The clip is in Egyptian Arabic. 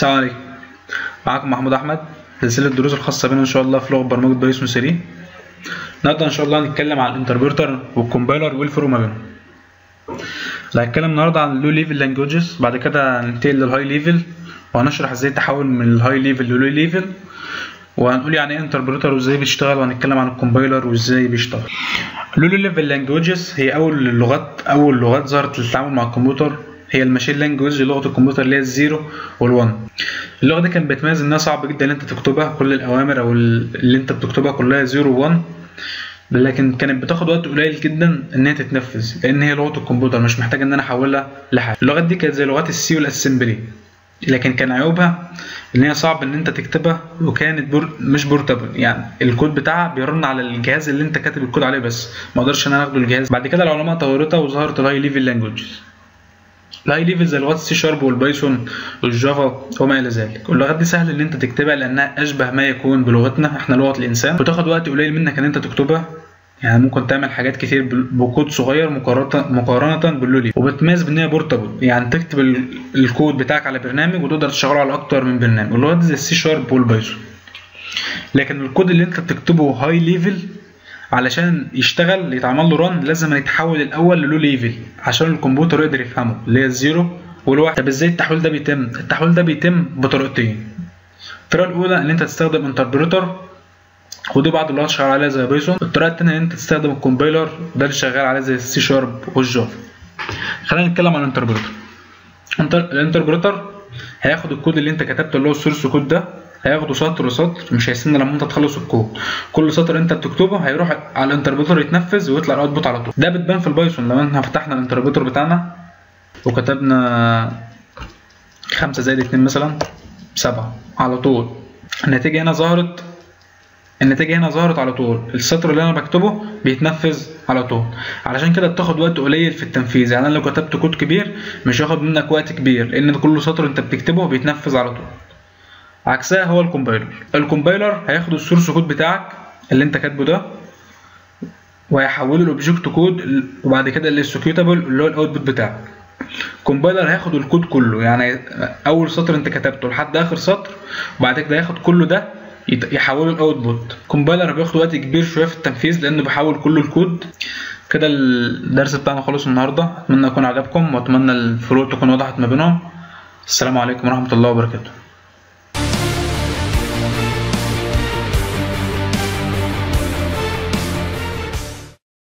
السلام عليكم، معاكم محمود احمد. سلسلة الدروس الخاصة بنا ان شاء الله في لغة برمجة Python 3. النهارده ان شاء الله هنتكلم عن ال interpreter وال compiler والفروق ما بينهم. هنتكلم النهارده عن ال low level languages، بعد كده هننتقل لل high level وهنشرح ازاي تحول من ال high level لل low level، وهنقول يعني ايه interpreter وازاي بيشتغل، وهنتكلم عن ال compiler وازاي بيشتغل. ال low level languages هي اول لغات ظهرت للتعامل مع الكمبيوتر، هي ال machine language، لغة الكمبيوتر اللي هي ال zero وال one. اللغة دي كانت بتميز انها صعب جدا ان انت تكتبها، كل الاوامر او اللي انت بتكتبها كلها zero و one، لكن كانت بتاخد وقت قليل جدا ان هي تتنفذ لان هي لغة الكمبيوتر، مش محتاج ان انا احولها لحاجة. اللغات دي كانت زي لغات ال C وال assembly، لكن كان عيوبها ان هي صعب ان انت تكتبها، وكانت مش portable، يعني الكود بتاعها بي run على الجهاز اللي انت كاتب الكود عليه بس، ما اقدرش ان انا اخده الجهاز. بعد كده العلماء طورتها وظهرت ال high level languages. ال high level زي لغات ال C sharp وال Python وال Java وما الى ذلك. واللغات دي سهل ان انت تكتبها لانها اشبه ما يكون بلغتنا احنا، لغة الانسان، وتاخد وقت قليل منك ان انت تكتبها، يعني ممكن تعمل حاجات كتير بكود صغير مقارنة بال low level. وبتميز بان هي portable، يعني تكتب الكود بتاعك على برنامج وتقدر تشغله على اكتر من برنامج. واللغات دي زي ال C sharp وال Python. لكن الكود اللي انت بتكتبه high level علشان يشتغل يتعمل له run لازم يتحول الاول ل low level عشان الكمبيوتر يقدر يفهمه، اللي هي ال zero والواحد. طب ازاي التحويل ده بيتم؟ التحويل ده بيتم بطريقتين. الطريقة الاولى ان انت تستخدم interpreter، ودي بعض اللغات شغال عليها زي Python. الطريقة الثانية ان انت تستخدم ال compiler، ده اللي شغال عليه زي ال C sharp وال Java. خلينا نتكلم عن ال interpreter. ال interpreter هياخد الكود اللي انت كتبته اللي هو ال source code ده، هياخده سطر سطر، مش هيستنى لما انت تخلص الكود. كل سطر انت بتكتبه هيروح على ال interpreter يتنفذ ويطلع ال output على طول. ده بتبان في ال Python لما احنا فتحنا ال interpreter بتاعنا وكتبنا 5 زائد 2 مثلا 7 على طول، النتيجة هنا ظهرت، النتيجة هنا ظهرت على طول. السطر اللي انا بكتبه بيتنفذ على طول، علشان كده بتاخد وقت قليل في التنفيذ. يعني انا لو كتبت كود كبير مش هياخد منك وقت كبير لان كل سطر انت بتكتبه بيتنفذ على طول. عكسها هو ال compiler. ال compiler هياخد ال source code بتاعك اللي انت كاتبه ده وهيحوله ل object code، وبعد كده ال executable اللي هو ال output بتاعك. ال compiler هياخد الكود كله، يعني اول سطر انت كتبته لحد اخر سطر، وبعد كده هياخد كله ده يحوله ال output. ال compiler بياخد وقت كبير شوية في التنفيذ لانه بيحول كل الكود. كده الدرس بتاعنا خلص النهارده، اتمنى يكون عجبكم واتمنى الفروق تكون وضحت ما بينهم. السلام عليكم ورحمة الله وبركاته.